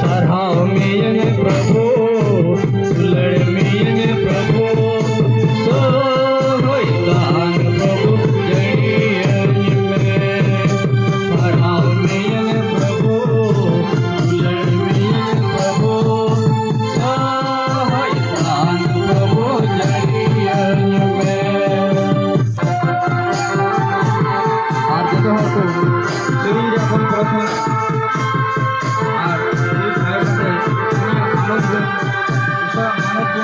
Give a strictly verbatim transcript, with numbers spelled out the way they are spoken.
ᱥᱟᱨᱦᱟᱣ ᱢᱤᱭᱟᱹᱧ ᱯᱨᱚᱵᱷᱩ, ᱫᱩᱞᱟᱹᱲ ᱢᱤᱭᱟᱹᱧ ᱯᱨᱚᱵᱷᱩ, ᱥᱚᱦᱚᱭ ᱛᱟᱦᱟᱱ ᱯᱨᱚᱵᱷᱩ ᱡᱟᱹᱲᱤᱭᱟᱹᱧ ᱢᱮ᱾ ᱥᱟᱨᱦᱟᱣ ᱢᱤᱭᱟᱹᱧ ᱯᱨᱚᱵᱷᱩ, ᱫᱩᱞᱟᱹᱲ ᱢᱤᱭᱟᱹᱧ ᱯᱨᱚᱵᱷᱩ, ᱥᱚᱦᱚᱭ ᱛᱟᱦᱟᱱ ᱯᱨᱚᱵᱷᱩ ᱡᱟᱹᱲᱤᱭᱟᱹᱧ ᱢᱮ᱾ ᱟᱨ ᱡᱚᱛᱚ ᱦᱚᱲ ᱠᱚ ᱥᱮᱨᱮᱧ ᱨᱮᱭᱟᱜ ᱵᱚᱱ ᱯᱨᱟᱨᱛᱷᱚᱱᱟ᱾ ᱟᱨ ᱱᱤᱛ ᱛᱟᱭᱚᱢ ᱛᱮ ᱩᱱᱤᱭᱟᱜ ᱟᱱᱚᱱᱫ ᱨᱮ ᱩᱥᱟᱹᱨᱟ ᱢᱟᱱᱚᱛ